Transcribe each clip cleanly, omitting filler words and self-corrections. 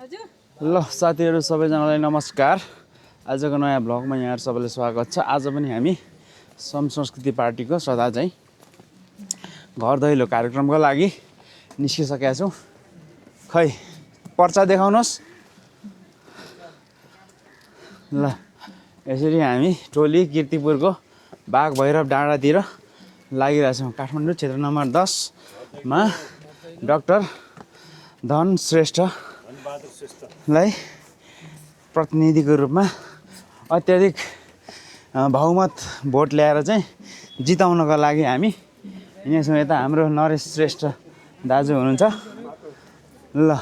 ल साथीहरू सबैजनालाई नमस्कार। आजको नयाँ ब्लगमा यहाँ सबैलाई स्वागत छ। आज पनि हामी सम संस्कृति पार्टीको सदा चाहिँ घर दैलो कार्यक्रमको लागि निस्किसकेका छौँ। खै पर्चा देखाउनुहोस्। ल यसरी हामी टोली कीर्तिपुरको बाघ भैरव डाँडातिर लागिरहेछौँ। काठमाडौँ क्षेत्र नम्बर 10 मा डाक्टर धन श्रेष्ठलाई प्रतिनिधिको रूपमा अत्याधिक बहुमत भोट ल्याएर चाहिँ जिताउनको लागि हामी यहाँसम्म। यता हाम्रो नरेश श्रेष्ठ दाजु हुनुहुन्छ। ल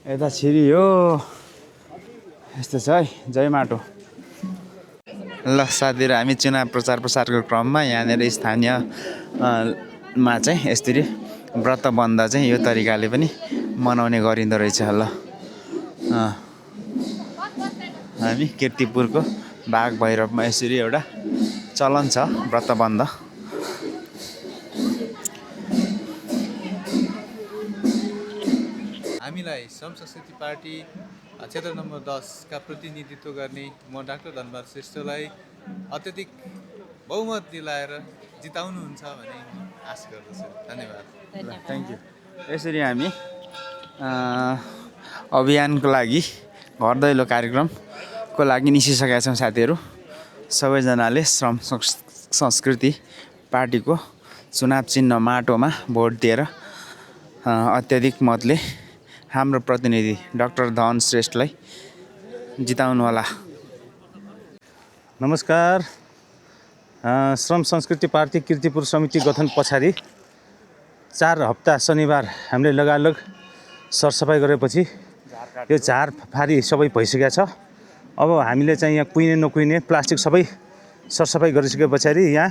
यता छिरी हो यस्तो छ है। जय माटो। ल साथीहरू हामी चुनाव प्रचार प्रसारको क्रममा यहाँनिर स्थानीय मा चाहिँ यसरी व्रत बन्द चाहिँ यो तरिकाले पनि मनाउने गरिँदो रहेछ। ल हामी कीर्तिपुरको बाघ भैरवमा यसरी एउटा चलन छ व्रत बन्द। हामीलाई सम संस्कृति पार्टी क्षेत्र नम्बर 10 का प्रतिनिधित्व गर्ने म डाक्टर धनबहादुर श्रेष्ठलाई अत्यधिक बहुमत दिलाएर जिताउनुहुन्छ भन्ने आशा गर्दछु। धन्यवाद। Thank you. यसरी हामी अभियानको लागि घर दैलो कार्यक्रमको लागि निस्किसकेका छौँ साथीहरू। सबैजनाले श्रम संस्कृति पार्टीको चुनाव चिन्ह माटोमा भोट दिएर अत्याधिक मतले हाम्रो प्रतिनिधि डाक्टर धन श्रेष्ठलाई जिताउनु होला। नमस्कार। श्रम संस्कृति पार्टी कीर्तिपुर समिति गठन पछाडि 4 हप्ता शनिबार हामीले लगालग सरसफाइ गरेपछि यो झारफारी सबै भइसकेको छ। अब हामीले चाहिँ यहाँ कुहिने नकुहिने प्लास्टिक सबै सरसफाइ गरिसके पछाडि यहाँ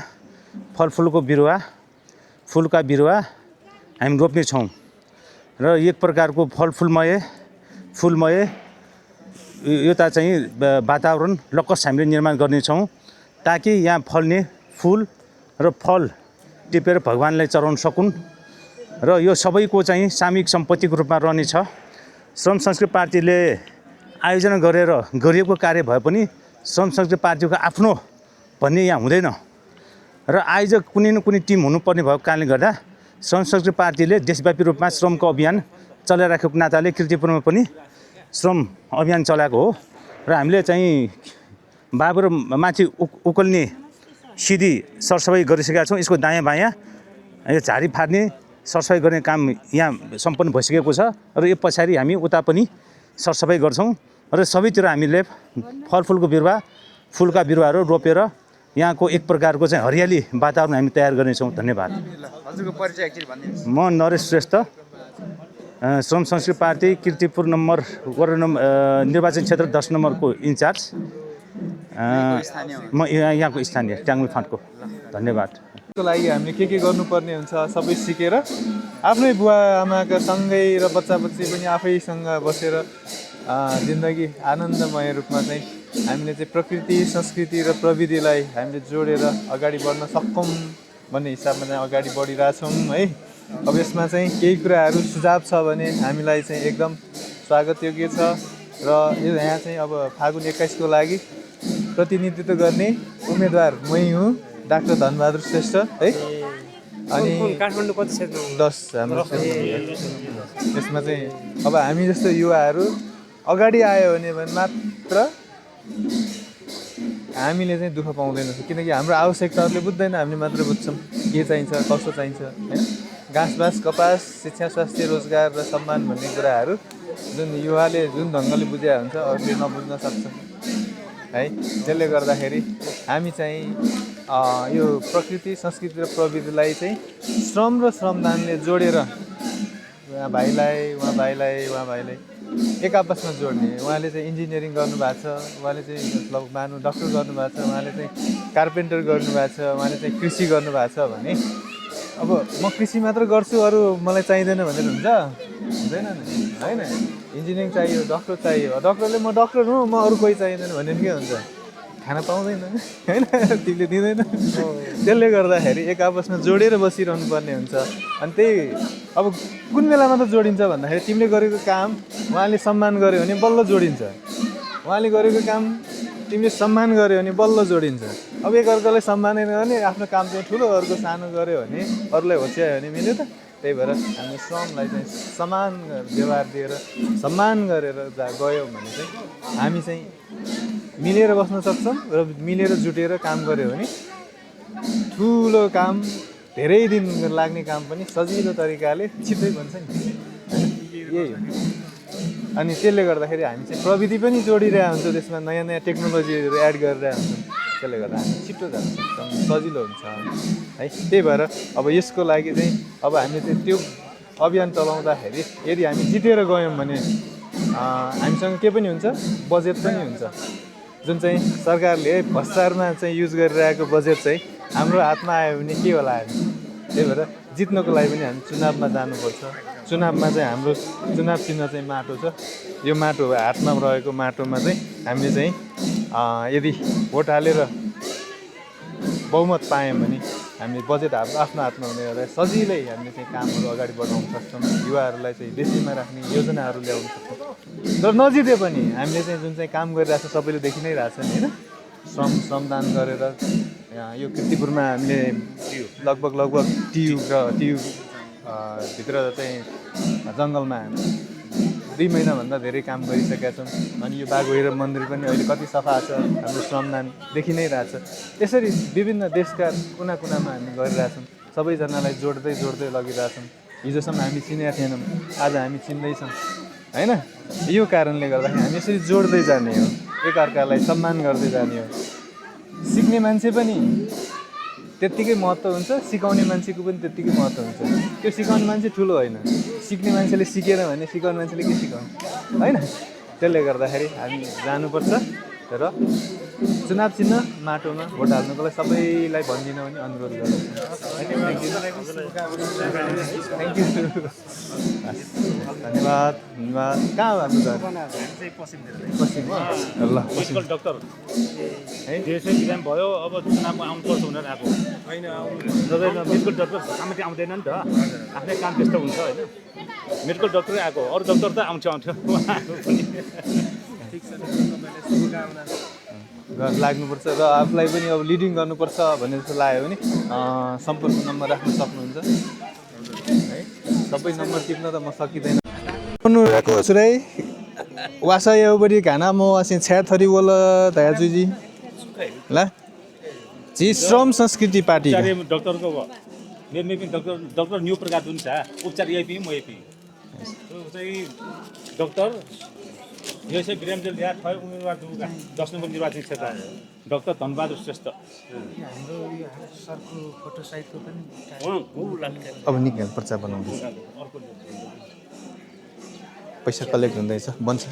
फलफुलको बिरुवा फुलका बिरुवा हामी रोप्ने छौँ र एक प्रकारको फुलमय एउटा चाहिँ वातावरण लक्कस हामीले निर्माण गर्नेछौँ ताकि यहाँ फल्ने फुल र फल टिपेर भगवान्लाई चढाउन सकुन् र यो सबैको चाहिँ सामूहिक सम्पत्तिको रूपमा रहनेछ। श्रम संस्कृति पार्टीले आयोजना गरिएको कार्य भए पनि श्रम संस्कृति पार्टीको आफ्नो भन्ने यहाँ हुँदैन र आयोजक कुनै न कुनै टिम हुनुपर्ने भएको कारणले गर्दा श्रम संस्कृति पार्टीले देशव्यापी रूपमा श्रमको अभियान चलाइराखेको नाताले कीर्तिपुरमा पनि श्रम अभियान चलाएको हो र हामीले चाहिँ बाबु र माथि उकल्ने सिधी सरसफाइ गरिसकेका छौँ। यसको दायाँ बायाँ यो झारी फार्ने सरसफाइ गर्ने काम यहाँ सम्पन्न भइसकेको छ र यो पछाडि हामी उता पनि सरसफाइ गर्छौँ र सबैतिर हामीले फलफुलको बिरुवा फुलका बिरुवाहरू रोपेर यहाँको एक प्रकारको चाहिँ हरियाली वातावरण हामी तयार गर्नेछौँ। धन्यवाद। हजुरको परिचय एकचोटि भनिदिनुहोस्। म नरेश श्रेष्ठ, श्रम संस्कृति पार्टी कीर्तिपुर निर्वाचन क्षेत्र 10 नम्बरको इन्चार्ज। म यहाँको स्थानीय ट्याङ्गल फाँटको। धन्यवाद। त्यसको लागि हामीले के गर्नुपर्ने हुन्छ सबै सिकेर आफ्नै बुवा आमाका सँगै र बच्चा बच्ची पनि आफैसँग बसेर जिन्दगी आनन्दमय रूपमा चाहिँ हामीले चाहिँ प्रकृति संस्कृति र प्रविधिलाई हामीले जोडेर अगाडि बढ्न सकौँ भन्ने हिसाबमा चाहिँ अगाडि बढिरहेछौँ है। अब यसमा चाहिँ केही कुराहरू सुझाव छ भने हामीलाई चाहिँ एकदम स्वागतयोग्य छ र यहाँ चाहिँ अब फागुन 21 को लागि प्रतिनिधित्व गर्ने उम्मेदवार मै हुँ, डाक्टर धनबहादुर श्रेष्ठ है। अनि काठमाडौँ कति क्षेत्र 10 हाम्रो यसमा चाहिँ अब हामी जस्तो युवाहरू अगाडि आयो भने मात्र हामीले चाहिँ दुःख पाउँदैनौँ, किनकि हाम्रो आवश्यकताहरूले बुझ्दैन, हामीले मात्र बुझ्छौँ के चाहिन्छ कस्तो चाहिन्छ होइन। घाँसबास कपास शिक्षा स्वास्थ्य रोजगार र सम्मान भन्ने कुराहरू जुन युवाले जुन ढङ्गले बुझेका हुन्छ अरूले नबुझ्न सक्छ है। त्यसले गर्दाखेरि हामी चाहिँ यो प्रकृति संस्कृति र प्रविधिलाई चाहिँ श्रम र श्रमदानले जोडेर उहाँ भाइलाई एक आपसमा जोड्ने। उहाँले चाहिँ इन्जिनियरिङ गर्नुभएको छ, उहाँले चाहिँ मतलब मानव डक्टर गर्नुभएको छ, उहाँले चाहिँ कार्पेन्टर गर्नुभएको छ, उहाँले चाहिँ कृषि गर्नुभएको छ भने अब म कृषि मात्र गर्छु अरू मलाई चाहिँदैन भनेर हुन्छ? हुँदैन नि होइन। इन्जिनियरिङ चाहियो, डक्टर चाहियो, डक्टरले म डक्टर हुँ म अरू कोही चाहिँदैन भने के हुन्छ? खाना पाउँदैन होइन तिमीले दिँदैन त्यसले गर्दाखेरि एक आपसमा जोडेर बसिरहनु पर्ने हुन्छ अनि त्यही अब कुन बेलामा त जोडिन्छ भन्दाखेरि तिमीले गरेको काम उहाँले सम्मान गर्यो भने बल्ल जोडिन्छ उहाँले गरेको काम तिमीले सम्मान गर्यो भने बल्ल जोडिन्छ अब एकअर्कालाई सम्मानै नगर्ने आफ्नो काम चाहिँ ठुलो अरूको सानो गर्यो भने अरूलाई होच्यायो भने मिल्यो त त्यही भएर हामी श्रमलाई चाहिँ समान व्यवहार दिएर सम्मान गरेर गयौँ भने चाहिँ हामी चाहिँ मिलेर बस्न सक्छौँ र मिलेर जुटेर काम गऱ्यो भने ठुलो काम धेरै दिन लाग्ने काम पनि सजिलो तरिकाले छिट्टै बन्छ नि यही हो अनि त्यसले गर्दाखेरि हामी चाहिँ प्रविधि पनि जोडिरहेको हुन्छौँ त्यसमा नयाँ नयाँ टेक्नोलोजीहरू एड गरिरहेको हुन्छौँ त्यसले गर्दा हामी छिट्टो जान सक्छौँ सजिलो हुन्छ है त्यही भएर अब यसको लागि चाहिँ अब हामीले चाहिँ त्यो अभियान चलाउँदाखेरि यदि हामी जितेर गयौँ भने हामीसँग के पनि हुन्छ बजेट पनि हुन्छ जुन चाहिँ सरकारले भ्रष्टाचारमा चाहिँ युज गरिरहेको बजेट चाहिँ हाम्रो हातमा आयो भने के होला हामी त्यही भएर जित्नको लागि पनि हामी चुनावमा जानुपर्छ चुनावमा चाहिँ हाम्रो चुनाव चिन्ह चाहिँ माटो छ यो माटो हातमा रहेको माटोमा चाहिँ हामीले चाहिँ यदि भोट हालेर बहुमत पायौँ भने हामीले बजेट आफ्नो हातमा हुने भएर सजिलै हामीले चाहिँ कामहरू अगाडि बढाउन सक्छौँ युवाहरूलाई चाहिँ बेसीमा राख्ने योजनाहरू ल्याउन सक्छौँ तर नजिते पनि हामीले चाहिँ जुन चाहिँ काम गरिरहेको छ सबैले देखि नै रहेछ नि होइन श्रमदान गरेर यो कीर्तिपुरमा हामीले लगभग ट्युब भित्र चाहिँ जङ्गलमा 2 महिनाभन्दा धेरै काम गरिसकेका छौँ अनि यो बागभैरव मन्दिर पनि अहिले कति सफा छ हाम्रो श्रमदान देखि नै रहेछ यसरी विभिन्न देशका कुना कुनामा हामी गरिरहेछौँ सबैजनालाई जोड्दै लगिरहेछौँ हिजोसम्म हामी चिनेका थिएनौँ आज हामी चिन्दैछौँ होइन यो कारणले गर्दाखेरि हामी यसरी जोड्दै जाने हो एकअर्कालाई सम्मान गर्दै जाने हो सिक्ने मान्छे पनि त्यत्तिकै महत्त्व हुन्छ सिकाउने मान्छेको पनि त्यत्तिकै महत्त्व हुन्छ त्यो सिकाउने मान्छे ठुलो होइन सिक्ने मान्छेले सिकेन भने सिकाउने मान्छेले के सिकाउनु होइन त्यसले गर्दाखेरि हामी जानुपर्छ र चुनाव चिन्ह माटोमा भोट हाल्नुको लागि सबैलाई भनिदिन भने अनुरोध गर्छु थ्याङ्क यू धन्यवाद कहाँ हो हाम्रो घर पश्चिम ल मेडिकल डक्टर है देशै बिराम भयो अब चुनावमा आउनुपर्छ भनेर आएको होइन मेडिकल डक्टर काम चाहिँ आउँदैन नि त आफ्नै काम त्यस्तो हुन्छ होइन मेडिकल डक्टरै आएको अरू डक्टर त आउँछ ठिक छ शुभकामना लाग्नुपर्छ र आफूलाई पनि अब लिडिङ गर्नुपर्छ भन्ने जस्तो लाग्यो भने सम्पर्क नम्बर राख्न सक्नुहुन्छ है सबै नम्बर टिप्न त म सकिँदैन रहेको छु रे वासा एउपट्टि खाना म असें छ्या थरी बोल दया जुजी ल जी श्रम संस्कृति पार्टी डक्टरको मेरो पनि डक्टर न्यू प्रकार जुन छ उपचार यही म यही चाहिँ डक्टर यो चाहिँ वीरेन्द्र ल्यार थयो उम्मेदवार दुगा 10 नम्बर निर्वाचन क्षेत्र डाक्टर धनबहादुर श्रेष्ठ हाम्रो यो सरको फोटो साइटको पनि अब निकाल पर्चा बनाउँदैछ पैसा कलेक्ट हुँदैछ बन्छ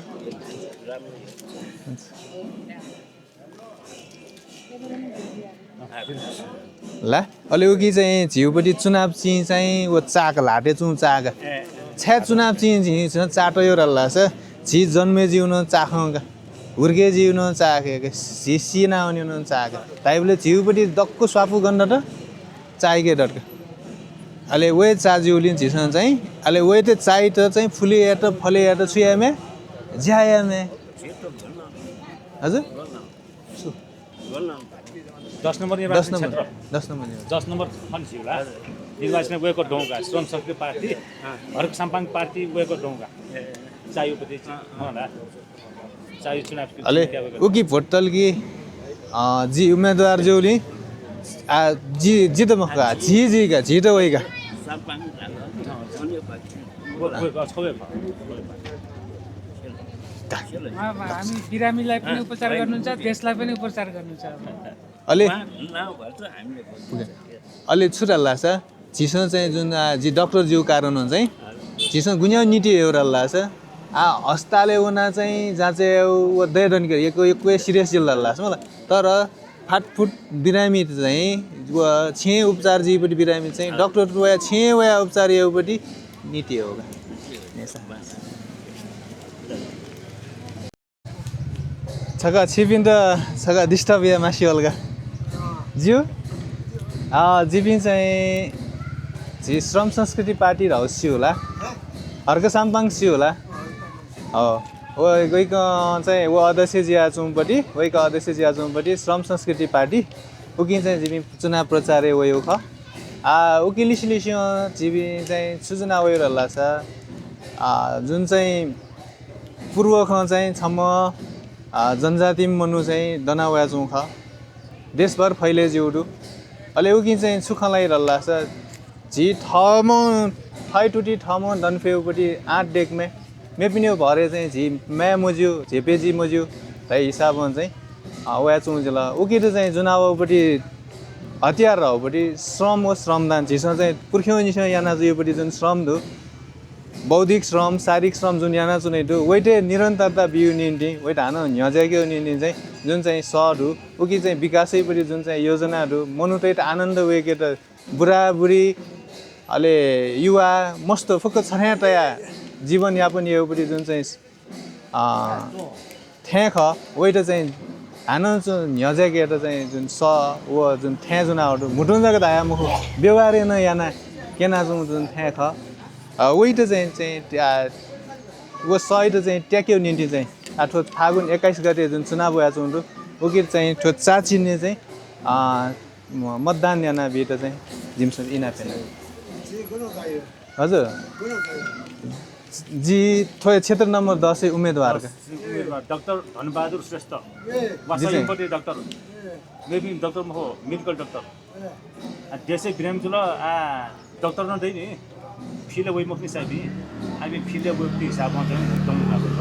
ला अलि उकी चाहिँ झिउपट्टि चुनाव चाहिँ वो चाक लाटे चु चाक छ्या चुनाव चाहिँ चाटो यो रल्ला छ झी जन्मे जिउन चाखौँगा हुर्के जिउन चाखेको सिना आउने चाहेको ताइबले झिउपट्टि दक्को स्वाफु गन्न त चाहेकै डटका अहिले वे चाजिउलिन झिसँग चाहिँ अहिले वे त चाइ त चाहिँ फुले या त फले या त छुयामे झ्यायामे हजुर 10 नम्बर निर्वाचन क्षेत्र 10 नम्बर फन्सिउला निर्वाचन गएको ढौँगा श्रम संस्कृति पार्टी हरक साम्पाङ पार्टी गएको ढौँगा चायुपति होला चायु चुनाव अले उकी भोटल की जी उम्मीदवार जोली जी जित मका जी का जीत वहीका हामी बिरामीलाई पनि उपचार गर्नुहुन्छ देशलाई पनि उपचार गर्नुहुन्छ अले अले छुराल्ला छ झिसन चाहिँ जुन जी डाक्टर जिउ कारण चाहिँ झिसन गुन्या नीति एउराल्ला छ हस्ताले उना चाहिँ जहाँ चाहिँ दैदन एक सिरियस जिल्ला छ मलाई तर फाटफुट बिरामी चाहिँ छे उपचार जीपट्टि बिरामी चाहिँ डाक्टर वया छे वया उपचार एउपट्टि नीति होगा छका छिपिन त छका डिस्टर्ब या मासी अलगा जिउ जिपिन चाहिँ झी श्रम संस्कृति पार्टी रहो सी होला हर्क साम्पाङ सी होला हो गइक चाहिँ वो अध्यक्ष जिया चुमपट्टि वैका अध्यक्ष जिया चुमपट्टि श्रम संस्कृति पार्टी उकि चाहिँ जिपि चुनाव प्रचार वयो ख उकि लिसी जिपि चाहिँ सूचना वयो रहला छ जुन चाहिँ पूर्व ख चाहिँ छम्म जनजाति मनु चाहिँ दनावया चुङ ख देशभर फैले जिउडु अहिले उकि चाहिँ सुखलाई रहला छ झी ठम फाइ टुटी ठम दनफेउपट्टि 8 डेकमे मेपिने भरे चाहिँ झी म्या मोज्यू झेपेजी मोज्यू त हिसाबमा चाहिँ वया चुङजेल उकि त चाहिँ जुनावपट्टि हतियार रहपट्टि श्रम हो श्रमदान झिसँग चाहिँ पुर्ख्यौ निसँग याना जुयोपट्टि जुन श्रम दु बौद्धिक श्रम शारीरिक श्रम जुन याना चुनैटु वेटे निरन्तरता बिउ निन्टी वेट हान न्यजाग्यो निन्टी चाहिँ जुन चाहिँ सडु उकि चाहिँ विकासैपट्टि जुन चाहिँ योजनाहरू मनुतैट आनन्द वेके त बुढाबुढी अहिले युवा मस्त फुक्क छर्याटया जीवनयापन योपट्टि जुन चाहिँ ठ्याख वेट चाहिँ हान न्यजागेट चाहिँ जुन स व जुन ठ्या जुनाहरू मुटुन्जाको धाया मुख व्यवहार न याना केना जुन ठ्याख वेट चाहिँ वो सहित चाहिँ ट्याक्यो निम्ति चाहिँ ठो फागुन 21 गते जुन चुनाव भएछ हुन्थ्यो उकिर चाहिँ ठो चाचिने चाहिँ मतदान याना बेट चाहिँ जिमसन इनाफेन हजुर जी थोरै क्षेत्र नम्बर 10 उम्मेदवारका डाक्टर धनबहादुर श्रेष्ठ वास्तवपट्टि डाक्टर मेबी डाक्टर महो मेडिकल डाक्टर देशै बिराम जुल डाक्टर न दैनि फिले वइ मुखनी साबी हामी फिले वइ हिसाबमा चाहिँ दम्नु भएको छ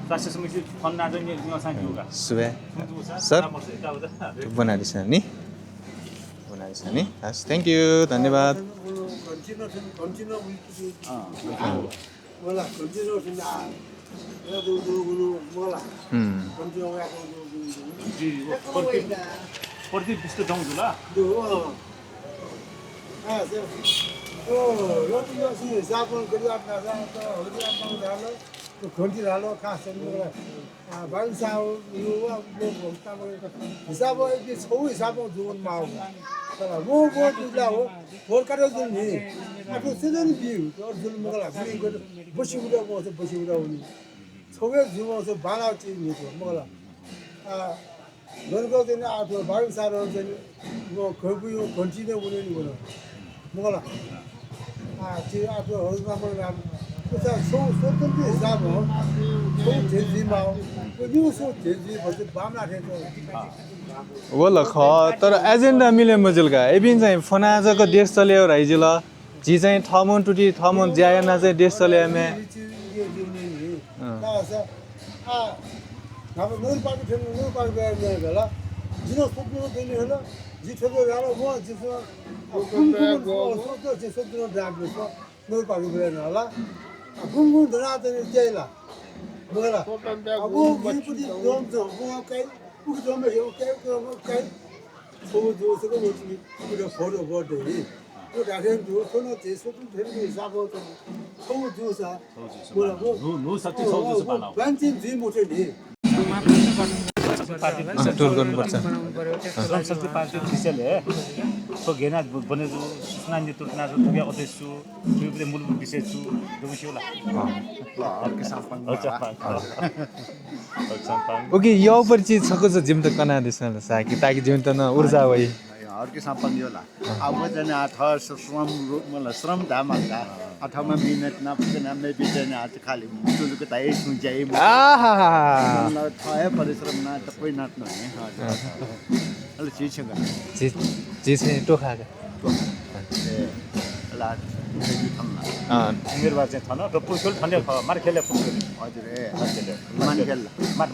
स्वास्थ्य समिति फन्ना चाहिँ निवासा जुगा सुबे सर बनादिस नि हस् थ्याङ्क यू धन्यवाद प्रति विश्व जाउँ जुला घन्टी हालो खास बालिसा हिसाब छौ हिसाबमा जीवनमा आउँछ तर म बुझ्दा हो भोलकाट जुन नि आफू सिधै बिउ जुन मलाई बसी उडा म बसी उडा हुने छौवे जुमाउँछ बाला चिज नि मलाई गनको दिन आफू बालिसाहरू चाहिँ म खबुयो घन्टी नै उडे नि बोल मलाई त्यो आफूहरूमा मलाई स्वतन्त्र हिसाब हो बोल ख तर एजेन्डा मिले मजुलका एबिन चाहिँ फनाजको देश चल्यो राइजिल जी चाहिँ थमन टुटी थमन ज्याना चाहिँ देश चल्यो मे गुनगुन धनातने त्यैला मगला अब गुनपुदी दोम जो वो कई उक दोम में यो कई वो दोसको मोची उडा फोटो बोर्ड दे वो डाके दो सोनो तेसो तुम फेरि हिसाब हो तो वो दोसा बोला वो नो सच्ची सौ जस्तो बनाऊ बन्चिन जी मोटे नि टोल गर्नुपर्छ Shram Shakti party official so घेना बनेजु सूचना नेतृत्व नाजु तुगे अध्यक्ष तुगे मूलभूत विषय छु दोमिसियोला हर्के साम्पाङ ओके यो पर चीज छको छ जिम त कना दिसन साकी ताकि जिम त न ऊर्जा वइ हर्के साम्पाङ योला अब चाहिँ आठ श्रम मलाई श्रम धामका अथवा मिनट नपुग्ने नामले बिचैन आज खाली तुलुको ताई सुन्जाइ आहा मलाई थाहा परिश्रम न त कोही नाट्नु नि अहिले चीज छ जी चाहिँ टोखाका ला उमेरबार चाहिँ थन र पुलखोल ठन्डे मार खेले पुलखोल हजुर मान खेल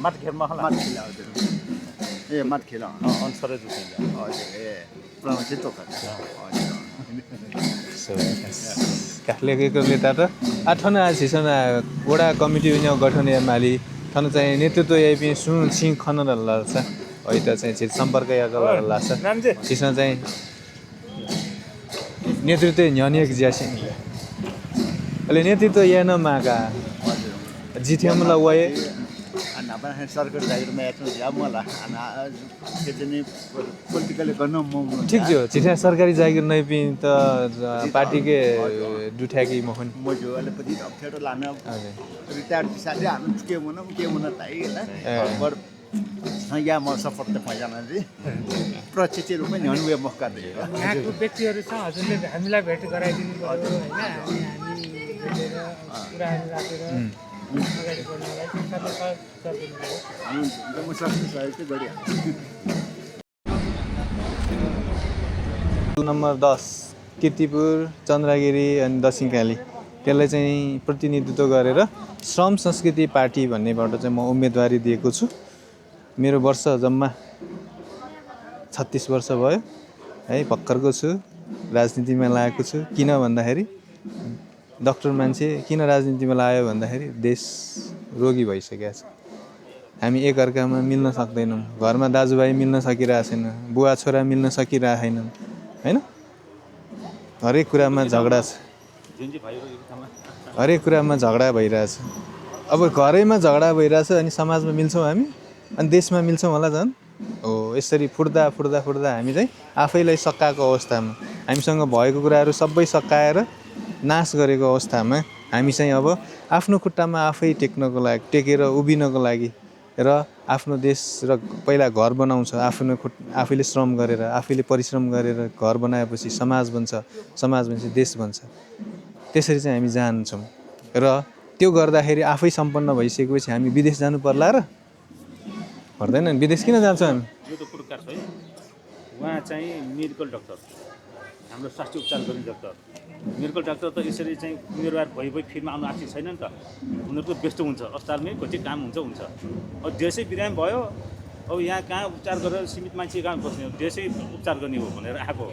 माट खेलमा होला मात खेल हजुर मात खेल अनुसारै जुटिन्छ हजुर प्रमाणित तो हजुर काठले लेता त आठना छिसन वडा कमिटी गठन माली थन चाहिँ नेतृत्व यापि सुन सिंह खन लाछ है त चाहिँ छिट सम्पर्क या लाछ छिसन चाहिँ नेतृत्व न्यनेक ज्यासिन अहिले नेतृत्व या न मागा जिथेमला वए अनि apa सरकारी जागिरमा हेर्नु या मलाई अनि के चाहिँ पोलिटिकली गर्न म ठीक जो चिठा सरकारी जागिर नै पिन त पार्टी के दुठा की मोहन म जो अलिकति अप्ठ्यारो लाने रिटायर्ड पिसाले हामी के हुन ताई बड या म सपोर्ट त पैजाना जी प्रत्यक्ष रूपमा नि हुनु मौका दियो यहाँको व्यक्तिहरू छ हजुरले हामीलाई भेट गराइदिनु पर्यो होइन हामी भेटेर कुराहरू राखेर अगाडि बढ्नलाई सबै गरिदिनु पर्यो म सक्छु सहयोग चाहिँ गरिहाल्छु नम्बर 10 कीर्तिपुर चन्द्रगिरी अनि दक्षिणकाली त्यसलाई चाहिँ प्रतिनिधित्व गरेर श्रम संस्कृति पार्टी भन्नेबाट चाहिँ म उम्मेदवारी दिएको छु मेरो वर्ष जम्मा 36 वर्ष भयो है भर्खरको छु राजनीतिमा लागेको छु किन भन्दाखेरि डाक्टर मान्छे किन राजनीतिमा लाग्यो भन्दाखेरि देश रोगी भइसकेको छ हामी एकअर्कामा मिल्न सक्दैनौँ घरमा दाजुभाइ मिल्न सकिरहेको छैन बुवा छोरा मिल्न सकिरहेको छैनन् हैन हरेक कुरामा झगडा छ हरेक कुरामा झगडा भइरहेछ अब घरैमा झगडा भइरहेछ अनि समाजमा मिल्छौँ हामी अनि देशमा मिल्छौँ होला झन् हो यसरी फुट्दा हामी चाहिँ आफैलाई सकाएको अवस्थामा हामीसँग भएको कुराहरू सबै सकाएर नाश गरेको अवस्थामा हामी चाहिँ अब आफ्नो खुट्टामा आफै टेकेर उभिनको लागि र आफ्नो देश र पहिला घर बनाउँछ आफैले श्रम गरेर आफैले परिश्रम गरेर घर बनाएपछि समाज बन्छ समाज बन्छ देश बन्छ त्यसरी चाहिँ हामी जान्छौँ र त्यो गर्दाखेरि आफै सम्पन्न भइसकेपछि हामी विदेश जानु पर्ला र पर्दैन विदेश किन जान्छौँ हामी यो त पुरस्कार छ है उहाँ चाहिँ मेडिकल डाक्टर हाम्रो स्वास्थ्य उपचार गर्ने डाक्टर मेडिकल डाक्टर त यसरी चाहिँ उमेरवार भइ फिल्डमा आउनु आर्थिक छैन नि त उनीहरूको व्यस्त हुन्छ अस्पतालमै कति काम हुन्छ अब देशै बिरामी भयो अब यहाँ कहाँ उपचार गरेर सीमित मान्छे कहाँ बस्ने देशै उपचार गर्ने हो भनेर आएको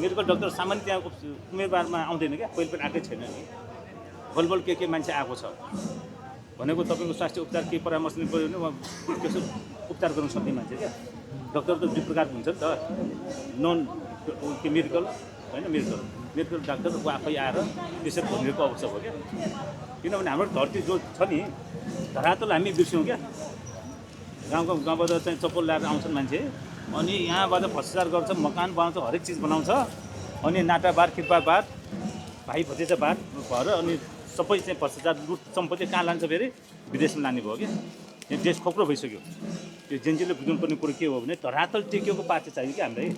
मेडिकल डाक्टर सामान्य त्यहाँ उमेरवारमा आउँदैन क्या पहिले पनि आएकै छैन नि बलबल के मान्छे आएको छ भनेको तपाईँको स्वास्थ्य उपचार केही परामर्श लिनु पऱ्यो भने उहाँ त्यसो उपचार गर्न सक्ने मान्छे क्या डाक्टर त दुई प्रकारको हुन्छ नि त नन मेडिकल होइन मेडिकल डाक्टर ऊ आफै आएर त्यसरी भनिएको अवस्था हो क्या किनभने हाम्रो धरती जो छ नि धरातल हामी बिर्स्यौँ क्या गाउँबाट चाहिँ चप्पल ल्याएर आउँछन् मान्छे अनि यहाँबाट भ्रष्टाचार गर्छ मकान बनाउँछ हरेक चिज बनाउँछ अनि नाटाबार कृपाबार भाइ भतिजाबार भएर अनि सबै चाहिँ भ्रष्टाचार लुट सम्पत्ति कहाँ लान्छ फेरि विदेशमा लाने भयो क्या यहाँ देश खोक्रो भइसक्यो त्यो जेनजीले बुझ्नुपर्ने कुरो के हो भने धरातल टेकिएको पार्टी चाहियो कि हामीलाई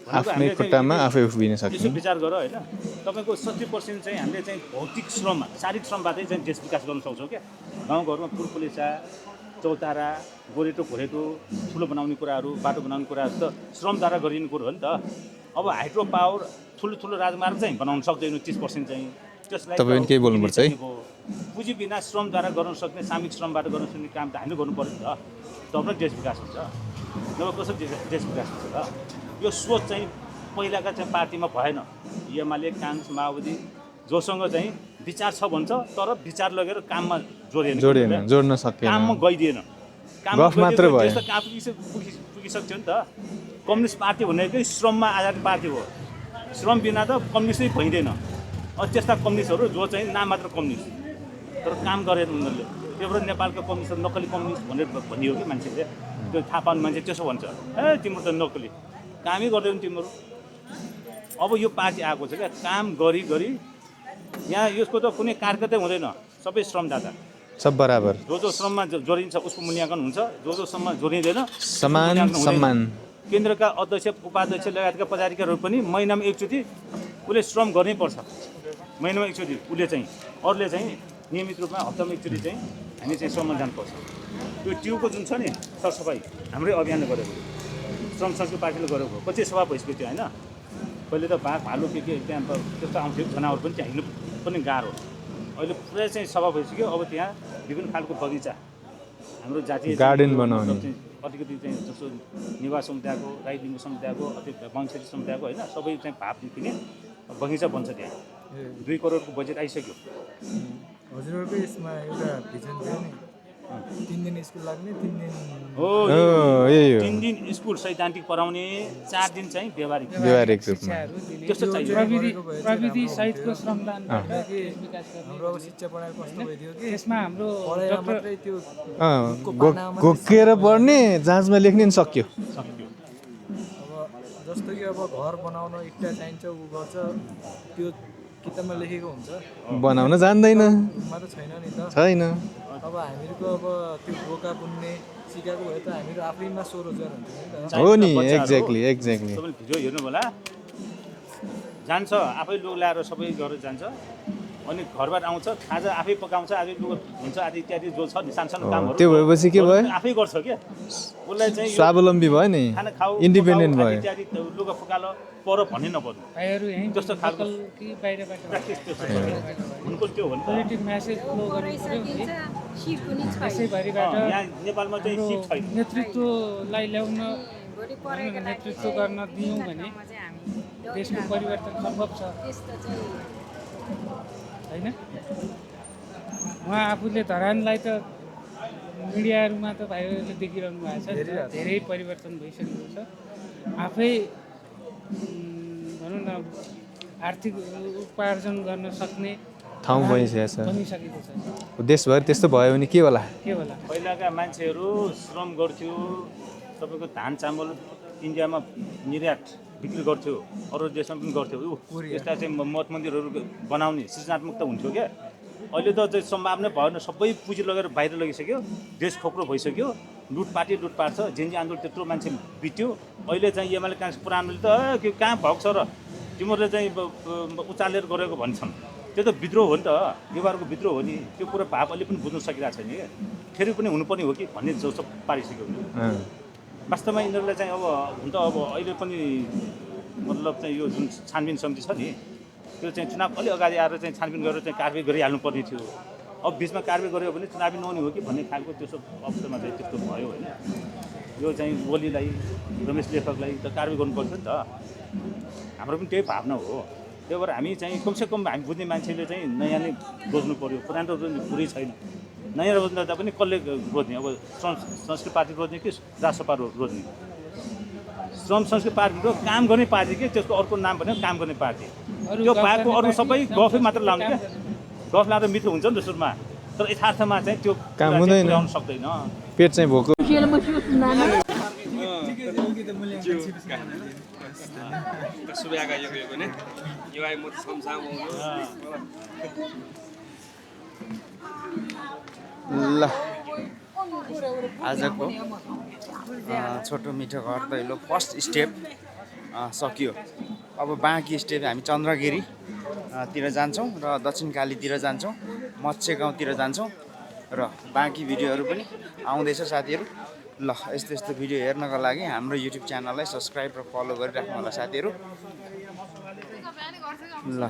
आफ्नै खुट्टामा आफै उभिन सक्छ यसो विचार गर होइन तपाईँको 70% चाहिँ हामीले चाहिँ भौतिक श्रममा शारीरिक श्रमबाटै चाहिँ देश विकास गर्न सक्छौँ क्या गाउँघरमा पुरपुलेसा चौतारा गोरेटो घोरेटो ठुलो बनाउने कुराहरू बाटो बनाउने कुराहरू त श्रमद्वारा गरिने कुरो हो नि त अब हाइड्रो पावर ठुलो राजमार्ग चाहिँ बनाउन सक्दैन 30% चाहिँ त्यसलाई तपाईँ केही बोल्नुपर्छ है पुँजी बिना श्रमद्वारा गर्न सक्ने सामूहिक श्रमबाट गर्न सक्ने काम त हामीले गर्नु पर्यो नि त तब नै देश विकास हुन्छ नभए कसरी देश विकास हुन्छ त यो सोच चाहिँ पहिलाका चाहिँ पार्टीमा भएन एमाले काङ्ग्रेस माओवादी जोसँग चाहिँ विचार छ भन्छ तर विचार लगेर काममा जोड्न सकेन काममा गइदिएन गफ मात्र भयो कहाँ पुगिसक्थ्यो नि त कम्युनिस्ट पार्टी भनेकै श्रममा आधारित पार्टी हो श्रम बिना त कम्युनिस्टै भइँदैन त्यस्ता कम्युनिस्टहरू जो चाहिँ नाम मात्र कम्युनिस्ट तर काम गरेन उनीहरूले त्यो भएर नेपालको कम्युनिस्ट नक्कली कम्युनिस्ट भनेर भनियो कि मान्छेले त्यो थाहा पाउने मान्छे त्यसो भन्छ ए तिम्रो त नक्कली कामै गर्दैन तिम्रो अब यो पार्टी आएको छ क्या काम गरी यहाँ यसको त कुनै कारकतै हुँदैन सबै श्रमदाता सब बराबर जो श्रममा जोडिन्छ उसको मूल्याङ्कन हुन्छ जो श्रममा जोडिँदैन समान सम्मान केन्द्रका अध्यक्ष उपाध्यक्ष लगायतका पदाधिकारीहरू पनि महिनामा एकचोटि उसले श्रम गर्नै पर्छ महिनामा एकचोटि उसले चाहिँ अरूले चाहिँ नियमित रूपमा हप्तामा एकचोटि चाहिँ हामी चाहिँ श्रममा जानुपर्छ त्यो ट्युबको जुन छ नि सरसफाइ हाम्रै अभियानले गरेको श्रम संस्कृति पार्टीले गरेको पछि सभा भइसक्यो थियो होइन पहिले त बाघ भालु के त्यहाँ त्यस्तो आउँथ्यो जनावर पनि त्यहाँ हिँड्नु पनि गाह्रो अहिले पुरै चाहिँ सभा भइसक्यो अब त्यहाँ विभिन्न खालको बगैँचा हाम्रो जातीय गार्डन बनाउने अलिकति चाहिँ जस्तो निवास समुदायको राई लिम्बू समुदायको अथवा वंशेली समुदायको होइन सबै चाहिँ भाव दिने बगैँचा बन्छ त्यहाँ 2 करोडको बजेट आइसक्यो हजुरहरूको यसमा एउटा भिजन थियो नि 3 दिन स्कुल लाग्ने 3 दिन हो यही हो 3 दिन स्कुल सैद्धान्तिक पढाउने 4 दिन चाहिँ व्यवहारिक व्यवहारिक रूपमा शिक्षाहरू दिने त्यस्तो चाहियो प्रविधि सहितको श्रमदान गर्ने विकास गर्ने हाम्रो अब शिक्षा प्रणाली कस्तो भइदियो कि त्यसमा हाम्रो पढाइमा मात्रै त्यो घोकेर पढ्ने जाँचमा लेख्ने नि सक्यो सक्यो अब जस्तो कि अब घर बनाउन इट्टा चाहिन्छ ऊ गर्छ त्यो किताबमा लेखेको हुन्छ बनाउन जान्दैन रूपमा त छैन नि त छैन अब हामीहरूको अब त्यो बोका बुन्ने सिकाएको भए त हामीहरू आफैमा स्वरोजगार हुन्थ्यो नि त हो नि एक्ज्याक्टली तपाईँले भिडियो हेर्नु होला जान्छ आफै लुगा ल्याएर सबै गरेर जान्छ अनि घरबाट आउँछ खाजा आफै पकाउँछ आफै लुगा हुन्छ आदि इत्यादि जो छ नि सानो कामहरू त्यो भएपछि के भयो आफै गर्छ क्या उसलाई चाहिँ यो स्वावलम्बी भयो नि खाना खाऊ इन्डिपेन्डेन्ट पकाऊ, भयो इत्यादि लुगा फुकालो पर भन्ने नपर्नु भाइहरू यहीँ जस्तो खालको लोकल कि बाहिरबाट प्र्याक्टिस त्यो उनको त्यो हो नि त पोजिटिभ म्यासेज फ्लो गर्नु पऱ्यो है त्यसैभरिबाट यहाँ नेपालमा चाहिँ सिप छैन नेतृत्वलाई ल्याउन नेतृत्व गर्न दियौँ भने देशको परिवर्तन सम्भव छ होइन उहाँ आफूले धरानलाई त मिडियाहरूमा त भाइहरूले देखिरहनु भएको छ धेरै परिवर्तन भइसकेको छ आफै भनौँ न आर्थिक उपार्जन गर्न सक्ने ठाउँ बनिसकेको छ बनिसकेको छ देशभर त्यस्तो भयो भने के होला के होला पहिलाका मान्छेहरू श्रम गर्थ्यो तपाईँको धान चामल इन्डियामा निर्यात बिक्री गर्थ्यो अरू देशमा पनि गर्थ्यो यस्ता चाहिँ मठ मन्दिरहरू बनाउने सृजनात्मक त हुन्थ्यो क्या अहिले त चाहिँ सम्भावना भएन सबै पुँजी लगेर बाहिर लगिसक्यो देश खोक्रो भइसक्यो लुटपाट छ जेन्जी आन्दोलन त्यत्रो मान्छे बित्यो अहिले चाहिँ एमाले काङ्ग्रेस पुरानोले त कहाँ भएको छ र तिमीहरूले चाहिँ उचालेर गरेको भन्छन् त्यो त विद्रोह हो नि त युवाहरूको विद्रोह हो नि त्यो कुरा भाव अहिले पनि बुझ्नु सकिरहेको छैन क्या फेरि पनि हुनुपर्ने हो कि भन्ने जस्तो पारिसक्यो वास्तवमा यिनीहरूलाई चाहिँ अब हुन त अब अहिले पनि मतलब चाहिँ यो जुन छानबिन समिति छ नि त्यो चाहिँ चुनाव अलि अगाडि आएर चाहिँ छानबिन गरेर चाहिँ कारवाही गरिहाल्नुपर्ने थियो अब बिचमा कारवाही गऱ्यो भने चुनावी नहुने हो कि भन्ने खालको त्यस्तो अवस्थामा चाहिँ त्यस्तो भयो होइन यो चाहिँ ओलीलाई रमेश लेखकलाई त कारवाही गर्नुपर्छ नि त हाम्रो पनि त्यही भावना हो त्यही भएर हामी चाहिँ कमसेकम हामी बुझ्ने मान्छेले चाहिँ नयाँ नै रोज्नु पऱ्यो पुरानो रोज्ने पुरै छैन नयाँ रोज्दा पनि कसले रोज्ने अब श्रम संस्कृति पार्टी रोज्ने कि राजसपा रोज्ने श्रम संस्कृति पार्टी र काम गर्ने पार्टी के त्यसको अर्को नाम भनेको काम गर्ने पार्टी त्यो पाएको अरू सबै गफै मात्र लाउने क्या गफ लाएर मिठो हुन्छ नि त सुरुमा तर यथार्थमा चाहिँ त्यो काम हुँदैन ल्याउनु सक्दैन पेट चाहिँ भोको ल आजको छोटो मिठो घर दैलो फर्स्ट स्टेप सकियो अब बाँकी स्टेप हामी चन्द्रगिरी तिर जान्छौँ र दक्षिण कालीतिर जान्छौँ मत्स्य गाउँतिर जान्छौँ र बाँकी भिडियोहरू पनि आउँदैछ साथीहरू ल यस्तो यस्तो भिडियो हेर्नको लागि हाम्रो युट्युब च्यानललाई सब्सक्राइब र फलो गरिराख्नु होला साथीहरू ल